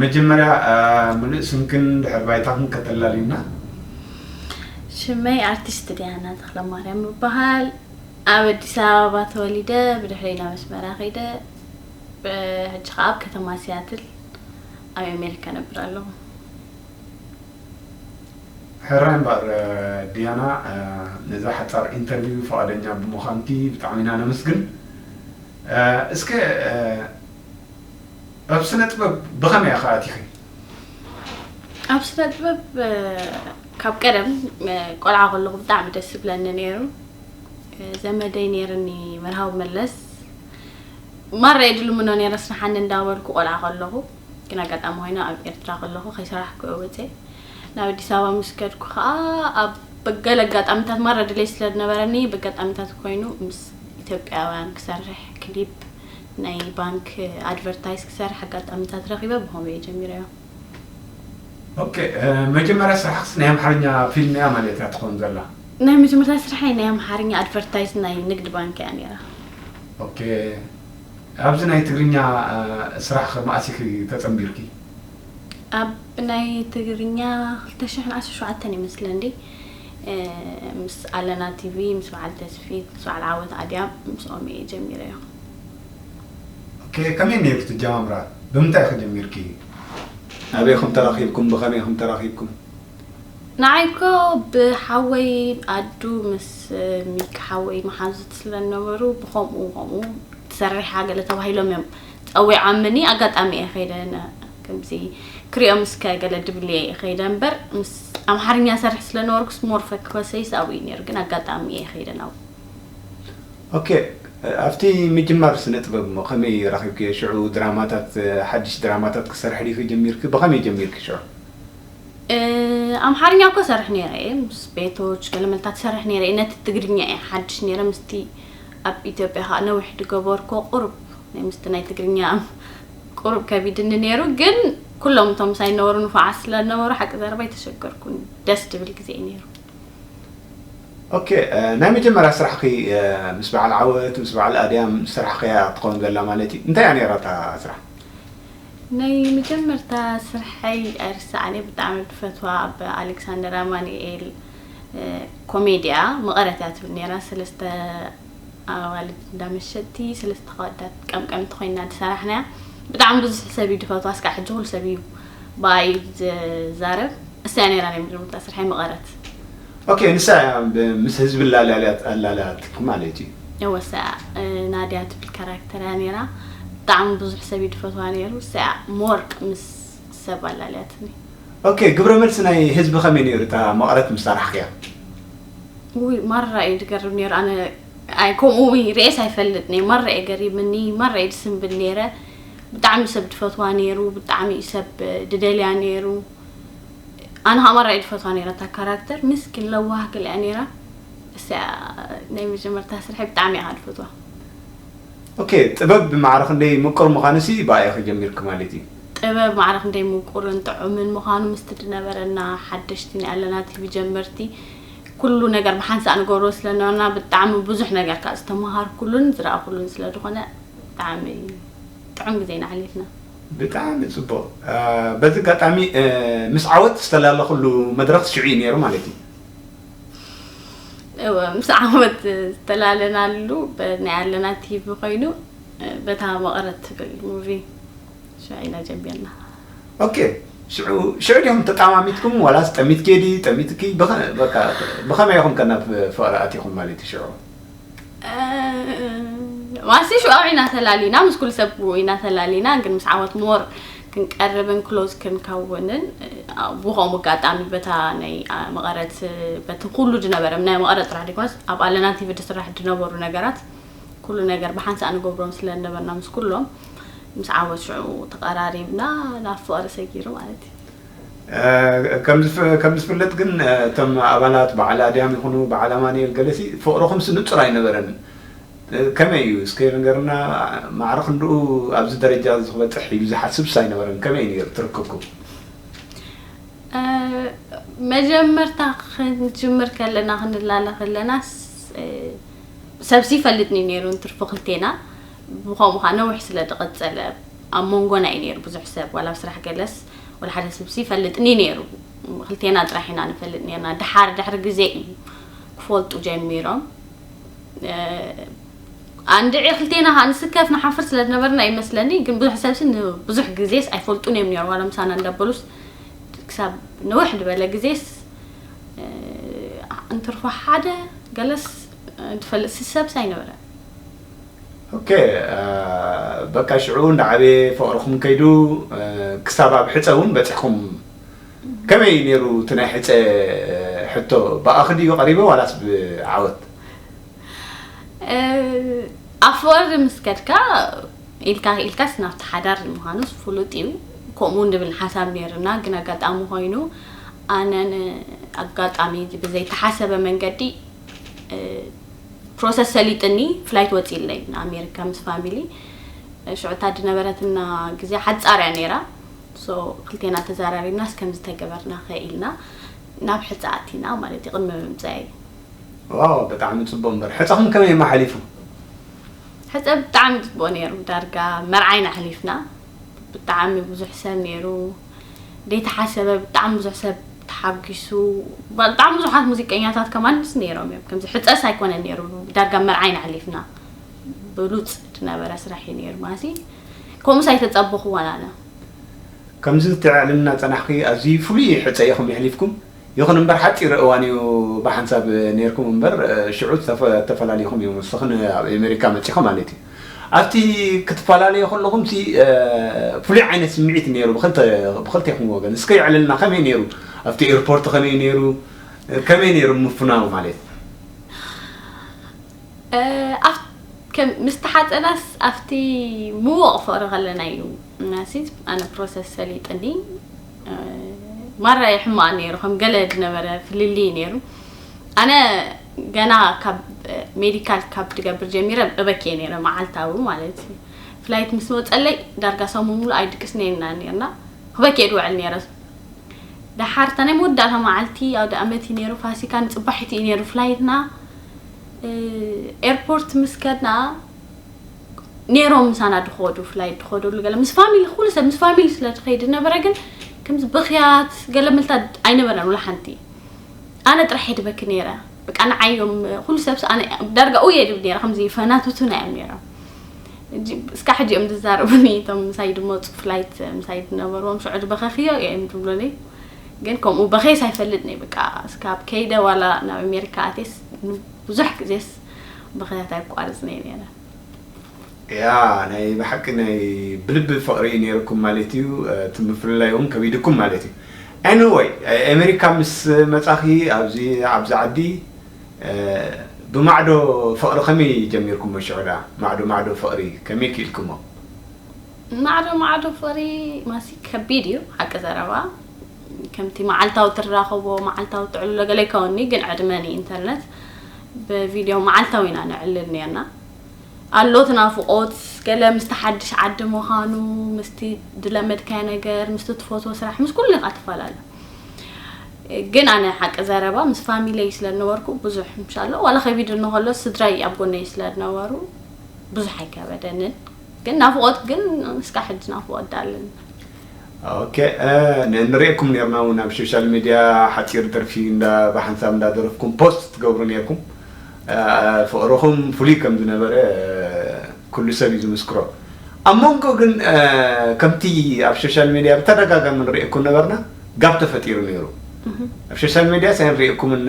መጀመርያ፣ እ፣ ምሉእ ስምክን ድሕሪ ባይታኽን ከተላልዩና። ሽመይ ኣርቲስት ዲያና ተኽለማርያም ይበሃል። ኣብ ኣዲስ ኣበባ ተወሊደ፣ ብድሕሪ ናብ ኣስመራ ከይደ፣ ብ-፣ ሕጂ ከኣ ኣብ ከተማ ሲያትል ኣብ ኣሜሪካ ነብር ኣለኹ። ሕራይ እምበኣር፣ እ፣ ዲያና፣ እ፣ ነዛ ሓጻር ኢንተርቪው ፍቓደኛ ብምዃንኪ ብጣዕሚ ኢና ነመስግን። እ፣ እስከ፣ እ፣ ኣብ ስነ ጥበብ ብኸመይ ኢኻ ኣቲኺ? ኣብ ስነ ጥበብ፣ እ፣ ካብ ቀደም፣ እ፣ ቆልዓ ከለኹ ብጣዕሚ ደስ ዝብለኒ ነይሩ። እ፣ ዘመደይ ነይርኒ መርሃዊ መለስ። ማራ እየ ድልምኖ ነይረ፣ ስራሓኒ እንዳበልኩ ቆልዓ ከለኹ። ግን ኣጋጣሚ ኮይኑ ኣብ ኤርትራ ከለኹ ከይሰራሕኩ እየ ወፅየ። ናብ ኣዲስ ኣበባ ምስ ከድኩ ከዓ ኣብ ገለ ኣጋጣሚታት ማራ ድሌት ስለ ዝነበረኒ፣ በጋጣሚታት ኮይኑ ምስ ኢትዮጵያውያን ክሰርሕ፣ ክሊፕ ናይ ባንክ ኣድቨርታይዝ ክሰርሕ ኣጋጣሚታት ረኺበ፣ ብኸምኡ እየ ጀሚረዮ። ኦኬ፣ እ፣ መጀመርያ ስራሕክስ ናይ ኣምሓርኛ ፊልም እያ ማለት እያ ትኸውን ዘላ? ናይ መጀመርታ ስርሐይ ናይ ኣምሓርኛ ኣድቨርታይዝ ናይ ንግድ ባንክ እያ ነይራ። ኦኬ፣ ኣብዚ ናይ ትግርኛ፣ እ፣ ስራሕ ከ መኣስ ኢኺ ተጸንቢርኪ? ኣብ ናይ ትግርኛ ክልተ ሽሕን ዓሰርተ ሸውዓተን ይመስለኒ። እ፣ ምስ ኣለና ቲቪ፣ ምስ በዓል ተስፊት፣ ምስ በዓል ዓወት ኣድያም፣ ምስኦም እየ ጀሚረዮ። ኦኬ፣ ከመይ ነይሩ እቲ ኣጀማምራ? ብምንታይ ኢኺ ጀሚርኪ? ኣበይ ኢኹም ተራኺብኩም? ብኸመይ ኢኹም ተራኺብኩም? ንዓይ እኮ ብሓወይ ኣዱ ምስ ሚኪ ሓወይ መሓዙት ስለ ዝነበሩ ብኸምኡ ከምኡ ትሰርሓ ገለ ተባሂሎም እዮም ጸዊዖምኒ። ኣጋጣሚ እየ ከይደ ነ-፣ ከምዚ ክሪኦም እስከ ገለ ድብልየ እየ ከይደ እምበር ምስ ኣምሓርኛ ሰርሕ ስለ ነበርኩስ ሞር ፈኪ ኮሰይስ ኣብኡ እዩ ነይሩ፣ ግን ኣጋጣሚ እየ ከይደ ናብኡ። ኦኬ፣ ኣብቲ ምጅማር ስነ ጥበብ እሞ ከመይ ረኺብክዮ? ሽዑ ድራማታት፣ ሓድሽ ድራማታት ክሰርሒ ዲኺ ጀሚርኪ? ብኸመይ ጀሚርኪ ሽዑ? እ፣ ኣምሓርኛ እኮ ሰርሕ ነይረ እየ፣ ምስ ቤቶች ገለመልታት ሰርሕ ነይረ እየ። ነቲ ትግርኛ እየ ሓድሽ ነይረ፣ ምስቲ ኣብ ኢትዮጵያ ከዓ ነዊሕ ድገበርኮ ቁሩብ ናይ ምስቲ ናይ ትግርኛ ቁሩብ ከቢድኒ ነይሩ። ግን ኩሎም እቶም ምሳይ ነበሩ ንፉዓት ስለ ነበሩ ሓቂ ዘረባ ኣይተሸገርኩን። ደስ ድብል ግዜ እዩ ነይሩ። ኦኬ፣ እ፣ ናይ መጀመርያ ስራሕኺ፣ እ፣ ምስ በዓል ዓወት፣ ምስ በዓል ኣድያም ስራሕኽያ ትኸውን ዘላ ማለት እዩ። እንታይ እያ ነይራ እታ ስራሕ? ናይ መጀመርታ ስርሐይ ኣይርስዓን እየ፣ ብጣዕሚ ብፈትዋ ብ ኣሌክሳንደር ኣማኑኤል፣ እ፣ ኮሜድያ መቐረት እያ ትብል ነይራ። ሰለስተ ኣዋልድ እንዳ መሸጥቲ፣ ሰለስተ ከወዳት ቀምቀምቲ ኮይና ዝሰራሕናያ። ብጣዕሚ ብዙሕ ሰብ እዩ ዝፈትዋ፣ እስካዕ ሕጂ ኩሉ ሰብ እዩ ብኣይ ዝዛረብ። እሳ እያ ነይራ ናይ መጀመርታ ስርሐይ መቐረት። ኦኬ፣ ንሳ እያ ብ-፣ ምስ ህዝቢ ኣላልያት-፣ ኣላልያትኩም ማለት እዩ። እወ፣ እሳ እያ፣ እ፣ ናድያ ትብል ካራክተር እያ ነይራ። ብጣዕሚ ብዙሕ ሰብ እዩ ዝፈትዋ ነይሩ። እሳ እያ ሞር ምስ ሰብ ኣላልያትኒ። ኦኬ፣ ግብረ መልሲ ናይ ህዝቢ ከመይ ነይሩ እታ መቐረት ምስ ሰራሕክያ? ውይ፣ ማራ እዩ ዝገርም ነይሩ። ኣነ ኣይ፣ ከምኡ ርእየስ ኣይፈልጥን እየ። ማራ እየ ገሪምኒ፣ ማራ እየ ዝስንብል ነይረ። ብጣዕሚ ሰብ ዝፈትዋ ነይሩ፣ ብጣዕሚ እዩ ሰብ ዝደልያ ነይሩ። ኣነ ከዓ ማራ እየ ዝፈትዋ ነይረ እታ ካራክተር። ምስኪን ለዋህ ገለ እያ ነይራ። እሳ እያ ናይ መጀመርታ ስርሐይ፣ ብጣዕሚ እየ ከዓ ዝፈትዋ። ኦኬ፣ ጥበብ ማዕረ ክንደይ ምቁር ምዃኑሲ ብኣ ኢኺ ጀሚርኪ ማለት እዩ? ጥበብ ማዕረ ክንደይ ምቁርን ጥዑምን ምዃኑ ምስቲ ዝነበረና ሓደሽቲ ናይ ኣለና ቲቪ ጀመርቲ ኩሉ ነገር ብሓንሳእ ንገብሮ ስለ ነበርና ብጣዕሚ ብዙሕ ነገር ካብ ዝተመሃርኩሉን ዝረኣኩሉን ስለ ዝኾነ ብጣዕሚ ጥዑም ግዜ ኢና ኣሕሊፍና። ብጣዕሚ ጽቡቕ። እ፣ በዚ ኣጋጣሚ፣ እ፣ ምስ ዓወት ዝተላለኹሉ መድረኽ ሽዑ እዩ ነይሩ ማለት እዩ? እወ፣ ምስ ዓወት ዝተላለናሉ በ-፣ ናይ ኣለና ቲቪ ኮይኑ፣ እ፣ በታ መቐረት ትብል ሙቪ ሽዑ ኢና ጀሚርና። ኦኬ፣ ሽዑ፣ ሽዑ ዲኹም ተጣማሚትኩም ዋላስ ጠሚትኪ ዲ፣ ጠሚትኪ? ብኸ-፣ በቃ፣ ብኸመይ ኢኹም ከ ናብ ፍቕሪ ኣቲኹም ማለት እዩ ሽዑ? እ፣ ማሲ ሽዑ ኢና ተላሊና፣ ምስ ኩሉ ሰብ ኢና ተላሊና፣ ግን ምስ ዓወት ሞር ክንቀርብን ክሎዝ ክንከውንን፣ እ፣ ብኸምኡ ኣጋጣሚ በታ ናይ፣ ኣ፣ መቐረት፣ በቲ ኩሉ ዝነበረ፣ ናይ መቐረት ጥራሕ ዘይኮነስ ኣብ ኣለና ቲቪ ዝስራሕ ዝነበሩ ነገራት፣ ኩሉ ነገር ብሓንሳእ ንገብሮም ስለ ዝነበርና ምስ ኩሎም፣ ምስ ዓወት ሽዑ ተቐራሪብና ናብ ፍቕሪ ሰጊሩ ማለት እዩ። እ፣ ከም ዝፍ-፣ ከም ዝፍለጥ ግን፣ እ፣ እቶም ኣባላት በዓል ኣድያም ይኹኑ በዓል ኣማኑኤል ገለሲ ፍቕርኹምሲ ንጹር ኣይነበረን። እ፣ ከመይ እዩ? እስከ ንገርና። ማዕረ ክንድኡ ኣብዚ ደረጃ እዚ ክበጽሕ ኢሉ ዝሓስብስ ኣይነበረን። ከመይ እዩ ነይሩ ትርክብኩም? እ፣ መጀመርታ ክንጅምር ከለና፣ ክንላለ ከለናስ፣ እ፣ ሰብሲ ይፈልጥኒ ነይሩ፣ እንትርፎ ክልቴና። ብኸምኡ ኸዓ ነዊሕ ስለ ዝቐጸለ፣ ኣብ መንጎና እዩ ነይሩ ብዙሕ ሰብ፣ ዋላ ኣብ ስራሕ ገለስ ወላ ሓደ ሰብሲ ይፈልጥኒ ነይሩ። ክልቴና ጥራሕ ኢና ንፈልጥ ነርና። ድሓር ድሕሪ ግዜ እዩ ክፈልጡ ጀሚሮም። ኣንድዒ ክልቴና ከዓ ንስከፍ ንሓፍር ስለ ዝነበርና ይመስለኒ፣ ግን ብዙሕ ሰብሲ ንብዙሕ ግዜስ ኣይፈልጡን እዮም ነይሩ። ዋላ ምሳና እንዳበሉስ ክሳብ ንውሕ ዝበለ ግዜስ እንትርፎ ሓደ ገለስ ዝፈልጥ ሰብሲ ኣይነበረን። ኦኬ። በቃ ሽዑ እንዳዓበየ ፍቕርኹም ከይዱ ክሳብ ኣብ ሕፀ እውን በፂሕኹም። ከመይ ነይሩ እቲ ናይ ሕፀ ሕቶ? ብኣኺ ድዩ ቀሪበ ዋላስ ብዓወት? ኣብ ፍቕሪ ምስ ከድካ ኢልካ ኢልካስ ናብቲ ሓዳር ምዃኑስ ፍሉጥ እዩ። ከምኡ ንብል ሓሳብ ነይርና፣ ግን ኣጋጣሚ ኮይኑ ኣነን ኣጋጣሚ ብዘይተሓሰበ መንገዲ ፕሮሰስ ሰሊጥኒ ፍላይት ወፂለይ ንኣሜሪካ ምስ ፋሚሊ። ሽዑታ ድነበረትና ግዜ ሓፃር እያ ነይራ። ሶ ክልቴና ተዛራሪብና እስከምዚ ተገበርና ከኢልና ናብ ሕፃ ኣቲና ማለት እዩ ቅድሚ ምምፀይ። ዋው ብጣዕሚ ፅቡቅ። እምበር ሕፀኹም ከመይ እማ ሓሊፉ? ሕፀ ብጣዕሚ ፅቡቅ ነይሩ። ዳርጋ መርዓይና ኣሕሊፍና። ብጣዕሚ ብዙሕ ሰብ ነይሩ። ዘይተሓሰበ ብጣዕሚ ብዙሕ ሰብ ተሓጒሱ። ብጣዕሚ ብዙሓት ሙዚቀኛታት ከማንስ ነይሮም እዮም። ከምዚ ሕፀስ ኣይኮነን ነይሩ። ዳርጋ መርዓይና ኣሕሊፍና። ብሉፅ ዝነበረ ስራሕ እዩ ነይሩ ማሲ። ከምኡስ ኣይተፀበኹዎን ኣነ። ከምዚ ትዕልና ፀናሕኪ ኣዝዩ ፍሉይ ሕፀ ኢኹም የሕሊፍኩም። ይኹን እምበር ሓፂር እዋን እዩ ብሓንሳብ ነይርኩም እምበር ሽዑ ተፈላለይኹም እዮም። ንስኽን ኣብ ኣሜሪካ መፂኹም ማለት እዩ። ኣብቲ ክትፈላለዩ ከለኹም ሲ ፍሉይ ዓይነት ስምዒት ነይሩ ብክልቴኹም ወገን። እስከ የዕልልና ከመይ ነይሩ? ኣብቲ ኤርፖርት ከመይ ነይሩ? ከመይ ነይሩ ምፍናው ማለት? ምስ ተሓፀናስ ኣብቲ ምወቕ ፍቕሪ ከለና እዩ ናሲት ኣነ ፕሮሰስ ሰሊጥኒ። ማራ ይሕማቕ ነይሩ፣ ከም ገለ ዝነበረ ፍልልይ ነይሩ። ኣነ ገና ካብ ሜዲካል ካብ ትገብር ጀሚረ እበኬ ነይረ፣ መዓልታዊ ማለት እዩ። ፍላይት ምስ ወፀለይ ዳርጋ ሰሙን ሙሉ ኣይድቅስን ኢና ነርና። ክበኬ ድውዕል ነይረ። ደሓር እታ ናይ መወዳእታ መዓልቲ ኣውደ ኣመት እዩ ነይሩ፣ ፋሲካ ንፅባሒቱ እዩ ነይሩ ፍላይትና። ኤርፖርት ምስ ከድና ነይሮም ምሳና ድኸዱ፣ ፍላይት ድኸደሉ ገለ ምስ ፋሚሊ፣ ኩሉ ሰብ ምስ ፋሚሊ ስለ ዝኸይድ ነበረ። ግን ከምዚ ብኽያት ገለ ምልታ ኣይነበረን፣ ወላ ሓንቲ። ኣነ ጥራሕ እየ ድበኪ ነይረ። በቃ ንዓዮም ኩሉ ሰብስ ኣነ ዳርጋ ኡየ ድብል ነይረ፣ ከምዚ ፈናትቱና እዮም ነይሮም። እስካ ሕጂ እዮም ዝዛረቡኒ እቶም ምሳይ ድመፁ ፍላይት ምሳይ ድነበርዎም ሽዑ ድበኸኽዮ እዮም ድብሉኒ። ግን ከምኡ በኸይስ ኣይፈልጥኒ። በቃ እስካብ ከይደ ዋላ ናብ ኣሜሪካ ኣቴስ ብዙሕ ግዜስ በኸያት ኣይቋርፅኒ ነይረ። ያ ናይ ብሓቂ ናይ ብልቢ ፍቕሪ ነይርኩም ማለት እዩ። እቲ ምፍልላይ እውን ከቢድኩም ማለት እዩ። Anyway ኣሜሪካ ምስ መጻኺ ኣብዚ ኣብዚ ዓዲ ብማዕዶ ፍቕሪ ከመይ ጀሚርኩሞ? ሽዑ ደኣ ማዕዶ ማዕዶ ፍቕሪ ከመይ ክኢልኩሞ? ማዕዶ ማዕዶ ፍቕሪ ማሲ ከቢድ እዩ ሓቂ ዘረባ። ከምቲ መዓልታዊ ትራኸቦ መዓልታዊ ትዕልሎ ገለ ይከውኒ፣ ግን ዕድመ ንኢንተርነት ብቪድዮ መዓልታዊ ኢና ነዕልል ነርና። ኣሎ እቲ ናፍቖት ገለ ምስቲ ሓድሽ ዓዲ ምዃኑ፣ ምስቲ ድለመድካዮ ነገር፣ ምስቲ ትፈትዎ ስራሕ፣ ምስ ኩሉ ኢኻ ትፈላለ። ግን ኣነ ሓቂ ዘረባ ምስ ፋሚለይ ስለ ዝነበርኩ ብዙሕ ምሻሎ ዋላ ከቢድ እንከሎ ስድራይ ኣብ ጎነይ ስለ ዝነበሩ ብዙሕ ኣይከበደንን። ግን ናፍቖት ግን እስካ ሕጂ ናፍቖት ዳልን። ኦኬ ንሪኤኩም ነርና እውን ኣብ ሶሻል ሚድያ ሓፂር ደርፊ እንዳ ብሓንሳብ እንዳደረፍኩም ፖስት ትገብሩ ነርኩም። ፍቕርኹም ፍሉይ ከም ዝነበረ ኩሉ ሰብ እዩ ዝምስክሮ። ኣብ መንጎ ግን ከምቲ ኣብ ሶሻል ሚድያ ብተደጋጋሚ ንሪኤኩም ነበርና ጋብ ተፈጢሩ ነይሩ። ኣብ ሶሻል ሚድያ ሲ ኣይንሪኤኩምን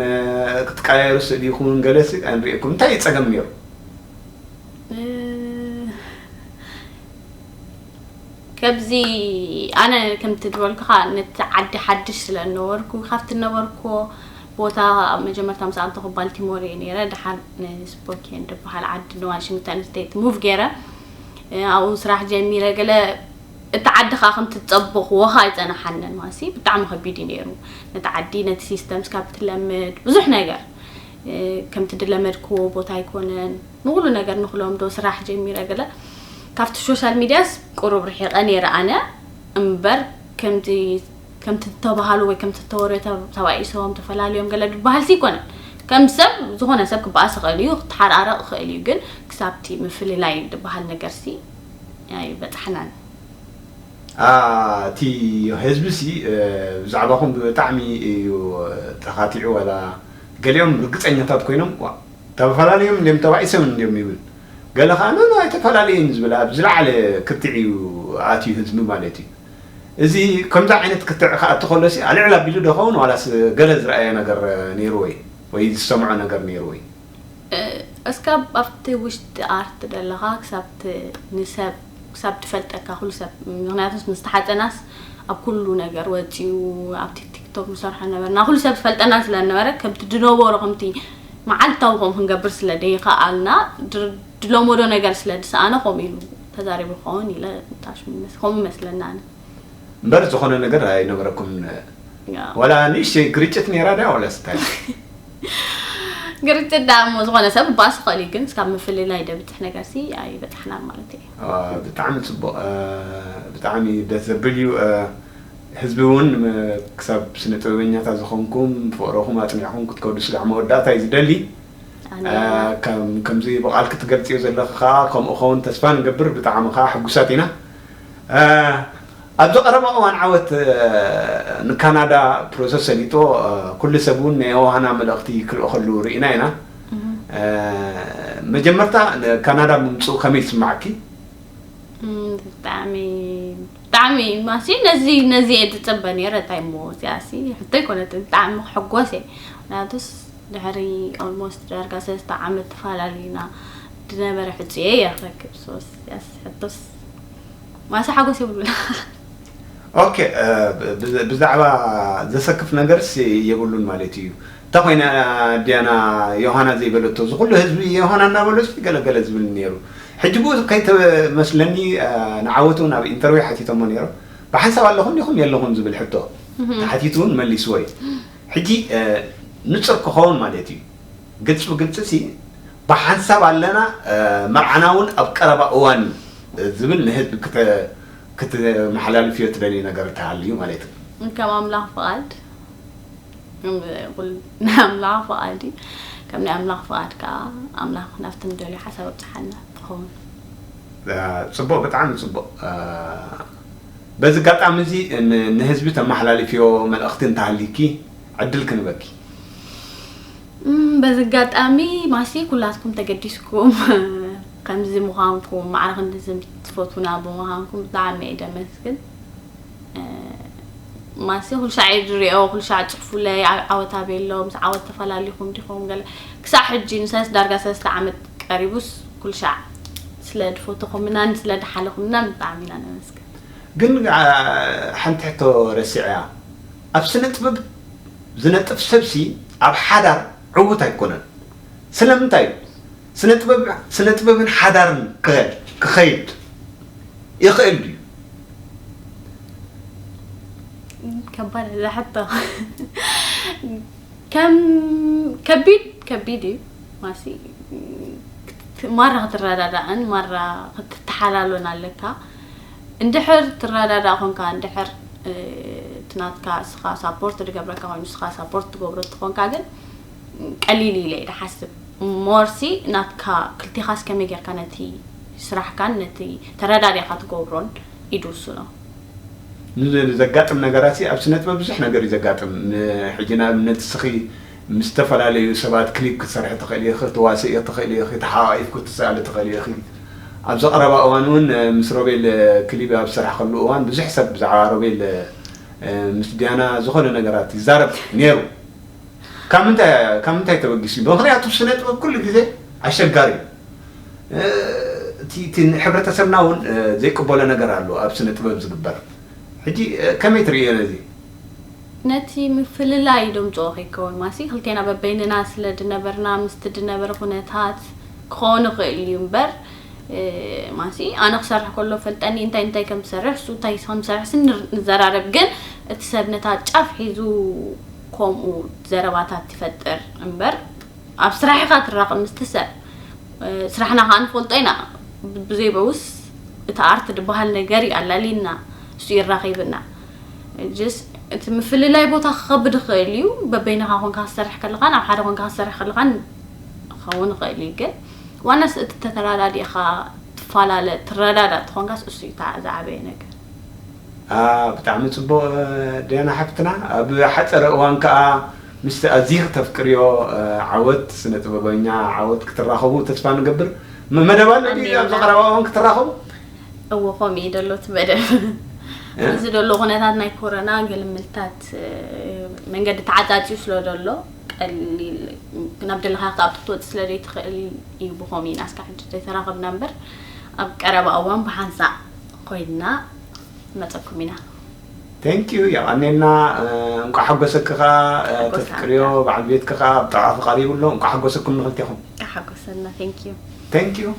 ክትቀያየሩ ስእሊ ይኹን ገለሲ ኣይንሪኤኩም። እንታይ እዩ ፀገም ነይሩ? ከብዚ ኣነ ከምቲ ዝበልኩኻ ነቲ ዓዲ ሓድሽ ስለ ዝነበርኩ ካብቲ ዝነበርኩዎ ቦታ ኣብ መጀመርታ ምስ ኣተኹ ባልቲሞር እየ ነይረ። ድሓር ንስፖኪን ዝበሃል ዓዲ ንዋሽንግተን ስቴት ሙቭ ገይረ ኣብኡ ስራሕ ጀሚረ። ገለ እቲ ዓዲ ከዓ ከምቲ ዝፀበኽዎ ከዓ ኣይፀናሓንን። ማሲ ብጣዕሚ ከቢድ እዩ ነይሩ። ነቲ ዓዲ ነቲ ሲስተምስ ካብ ትለምድ ብዙሕ ነገር ከምቲ ድለመድክዎ ቦታ ኣይኮነን። ንኩሉ ነገር ንክለምዶ ስራሕ ጀሚረ ገለ ካብቲ ሶሻል ሚድያስ ቁሩብ ርሒቐ ነይረ ኣነ እምበር ከምቲ ከምቲ ዝተባሃሉ ወይ ከምቲ ተወርዮ ተባኢሶም ተፈላልዮም ገለ ዝበሃል ሲ ይኮነን። ከም ሰብ ዝኾነ ሰብ ክበኣስ ይኽእል እዩ፣ ክተሓራረቕ ይኽእል እዩ፣ ግን ክሳብቲ ምፍልላይ ዝበሃል ነገር ሲ ኣይበፃሕናን። እቲ ህዝቢ ሲ ብዛዕባኹም ብጣዕሚ እዩ ተኻቲዑ። ዋላ ገሊኦም ርግፀኛታት ኮይኖም ተፈላለዮም እንዲም ተባኢሶም እንዲም ይብል፣ ገለ ከዓ ኖ ኣይተፈላለየን ዝብል ኣብ ዝለዓለ ክትዕ እዩ ኣትዩ ህዝቢ ማለት እዩ። እዚ ከምዚ ዓይነት ክትዕ ክኣቱ ከሎ ሲ ኣልዕል ኣቢሉ ዶ ኸውን ዋላስ ገለ ዝረኣየ ነገር ነይሩ ወይ ወይ ዝሰምዖ ነገር ነይሩ ወይ? እስካብ ኣብቲ ውሽጢ ኣርት ዘለኻ ክሳብ ንሰብ ክሳብ ትፈልጠካ ኩሉ ሰብ፣ ምክንያቱ ምስ ተሓፀናስ ኣብ ኩሉ ነገር ወፂኡ ኣብቲ ቲክቶክ ንሰርሖ ነበርና ኩሉ ሰብ ዝፈልጠና ስለነበረ ከምቲ ድነበሮ ከምቲ መዓልታዊ ከም ክንገብር ስለ ደይኸኣልና ድለመዶ ነገር ስለ ዝሰኣነ ከምኡ ኢሉ ተዛሪቡ ክኸውን ኢለ ከምኡ መስለና። እምበር ዝኾነ ነገር ኣይነበረኩም? ዋላ ንእሽተይ ግርጭት ነይራ ድያ ዋላ ስታይ? ግርጭት ዳ እሞ ዝኾነ ሰብ ባስ ኸሊ ግን እስካብ ምፍልላይ ደብፅሕ ነገር ሲ ኣይበፃሕናን ማለት እዩ። ብጣዕሚ ፅቡቅ። ብጣዕሚ ደስ ዘብል እዩ። ህዝቢ እውን ክሳብ ስነ ጥበበኛታት ዝኾንኩም ፍቅረኹም ኣፅኒዕኹም ክትከዱ ስጋዕ መወዳእታ እዩ ዝደሊ። ከምዚ ብቃል ክትገልፅዮ ዘለኺ ከዓ ከምኡ ኸውን ተስፋ ንገብር። ብጣዕሚ ከዓ ሕጉሳት ኢና። ኣብዚ ቀረባ እዋን ዓወት ንካናዳ ፕሮሰስ ሰሊጦ ኩሉ ሰብ እውን ናይ ዮሃና መልእኽቲ ክልእኸሉ ርኢና ኢና። መጀመርታ ንካናዳ ምምፅኡ ከመይ ይስማዕኪ? ብጣዕሚ ብጣዕሚ ማሲ ነዚ ነዚ እየ ዝፅበ ነይረ። እንታይ እሞ እዚኣ ሲ ሕቶ ኣይኮነትን። ብጣዕሚ ክሕጎስ እየ። ምክንያቱስ ድሕሪ ኦልሞስት ዳርጋ ሰለስተ ዓመት ተፈላለዩና ዝነበረ ሕፁየ እየ ክረክብ ሶስ ያስ ሕቶስ ማሳ ሓጎስ የብሉን። ኦኬ። ብዛዕባ ዘሰክፍ ነገርስ የብሉን ማለት እዩ። እንታ ኮይና ዲያና ዮሃና ዘይበለቶ እዚ ኩሉ ህዝቢ ዮሃና እናበሎ ሲ ገለገለ ዝብል ነይሩ። ሕጂ ብኡ ከይተመስለኒ ንዓወት እውን ኣብ ኢንተርቪው ሓቲቶሞ ነይሮም። ብሓንሳብ ኣለኹም ዲኹም የለኹም ዝብል ሕቶ ተሓቲቱ እውን መሊስዎ እዩ። ሕጂ ንፁር ክኸውን ማለት እዩ። ግልፂ ብግልፂ ሲ ብሓንሳብ ኣለና፣ መርዓና እውን ኣብ ቀረባ እዋን እዩ ዝብል ንህዝቢ ክተ- ክትመሓላልፍዮ ትደልዩ ነገር እንተሃልዩ ማለት እዩ። ከም ኣምላኽ ፍቓድ ናይ ኣምላኽ ፍቓድ እዩ። ከም ናይ ኣምላኽ ፍቓድ ከዓ ኣምላኽ ናብቲ ንደልዮ ሓሳብ ኣብፅሓና ትኸውን። ፅቡቅ፣ ብጣዕሚ ፅቡቅ። በዚ ኣጋጣሚ እዚ ንህዝቢ ተመሓላልፍዮ መልእኽቲ እንተሃልዩኪ ዕድል ክንበኪ። በዚ ኣጋጣሚ ማሲ ኩላትኩም ተገዲስኩም ከምዚ ምዃንኩም ማዕረ ክንድዚ ትፈትውና ብምዃንኩም ብጣዕሚ እየ ደመስግን። ማሲ ኩልሻዕ እየ ዝሪኦ፣ ኩልሻዕ ፅሕፉለይ፣ ዓወት ኣበይ ኣሎ፣ ምስ ዓወት ተፈላሊኹም ዲኹም ገለ። ክሳዕ ሕጂ ንሰለስተ ዳርጋ ሰለስተ ዓመት ቀሪቡስ ኩልሻዕ ስለ ዝፈተኹምናን ስለ ዝሓለኹምናን ብጣዕሚ ኢና ነመስግን። ግን ሓንቲ ሕቶ ረሲዐያ፣ ኣብ ስነ ጥበብ ዝነጥፍ ሰብሲ ኣብ ሓዳር ዕዉት ኣይኮነን። ስለምንታይ እዩ? ስነ ጥበብ ስነ ጥበብን ሓዳርን ክኸድ ክኸይድ ይኽእል ድዩ? ከባድ እዛ ሕቶ። ከም ከቢድ ከቢድ እዩ ማሲ። ማራ ክትረዳዳእን ማራ ክትተሓላሎን ኣለካ። እንድሕር ትረዳዳእ ኮንካ እንድሕር እቲ ናትካ እስኻ ሳፖርት ዝገብረካ ኮይኑ እስኻ ሳፖርት ትገብሮ ትኾንካ ግን ቀሊል ኢለ እየ ዝሓስብ። ሞርሲ ናትካ ክልቲኻስ ከመይ ጌርካ ነቲ ስራሕካን ነቲ ተረዳዲእካ ትገብሮን ኢዱ ውስኖ። ንዘጋጥም ነገራት ኣብ ስነ ጥበብ ብዙሕ ነገር እዩ ዘጋጥም። ሕጂ ንኣብነት እስኺ ምስ ዝተፈላለዩ ሰባት ክሊፕ ክትሰርሒ ትኽእል ኢኺ፣ ክትዋስእዮ ትኽእል ኢኺ፣ ተሓቋቒፍኩ ክትስኣሊ ትኽእል ኢኺ። ኣብዚ ቀረባ እዋን እውን ምስ ሮቤል ክሊፕ ኣብ ዝሰራሕክሉ እዋን ብዙሕ ሰብ ብዛዕባ ሮቤል ምስ ዲያና ዝኾነ ነገራት ይዛረብ ነይሩ። ካብ ምንታይ ካብ ምንታይ ተበጊሱ እዩ? ምኽንያቱ ስነ ጥበብ ኩሉ ግዜ ኣሸጋሪ እዩ። እቲ እቲ ንሕብረተሰብና እውን ዘይቅበሎ ነገር ኣሎ ኣብ ስነ ጥበብ ዝግበር። ሕጂ ከመይ ትርእዮ ነዚ? ነቲ ምፍልላይ ደምፅኦ ከይከውን ማሲ ክልቴና በበይንና ስለ ድነበርና ምስቲ ድነበረ ኩነታት ክኸውን ይኽእል እዩ እምበር ማሲ ኣነ ክሰርሕ ከሎ ፈልጠኒ እንታይ እንታይ ከም ትሰርሕ እሱ እንታይ ከም ትሰርሕ ሲ ንዘራረብ ግን እቲ ሰብ ነታ ጫፍ ሒዙ ከምኡ ዘረባታት ትፈጥር እምበር ኣብ ስራሕ ኢኻ ትራኸብ ምስቲ ሰብ ስራሕና ከዓ ንፈልጦ ኢና ብዘይበውስ እቲ ኣርት ዝበሃል ነገር እዩ ኣላሊና እሱ ይራኺብና ስ እቲ ምፍልላይ ቦታ ክኸብድ ይኽእል እዩ በበይንኻ ኮንካ ክሰርሕ ከለኻን ኣብ ሓደ ኮንካ ክሰርሕ ከለኻን ክኸውን ይኽእል እዩ ግን ዋናስ እቲ ተተራዳዲእኻ ትፈላለ ትረዳዳ ተኾንካስ እሱ እዩ ዝዓበየ ነገር ብጣዕሚ ፅቡቅ። ደና ሓፍትና ኣብ ሓፀረ እዋን ከዓ ምስቲ ኣዝኺ ተፍቅርዮ ዓወት ስነ ጥበበኛ ዓወት ክትራኸቡ ተስፋ ንገብር። መደብ ኣሎ ኣብዚ ቀረባ እዋን ክትራኸቡ? እዎ ከምኡ እዩ ዘሎ እቲ መደብ። እዚ ዘሎ ኩነታት ናይ ኮሮና ገልምልታት መንገዲ ተዓፃፂዩ ስለ ዘሎ ቀሊል ናብ ደለኻ ክትኣቱ ክትወፅእ ስለ ዘይትኽእል እዩ ብኸምኡ ኢና እስካብ ሕጂ ዘይተራኸብና እምበር ኣብ ቀረባ እዋን ብሓንሳእ ኮይንና ንመፀኩም ኢና። Thank you። የቐኔልና። እንቋዕ ሓጎሰኪ ከዓ ተፍቅርዮ በዓል ቤትኪ ከዓ ብጣዕሚ ቀሪቡ ኣሎ። እንቋዕ ሓጎሰኩም ንክልቴኹም። ሓጎሰና። Thank you። Thank you።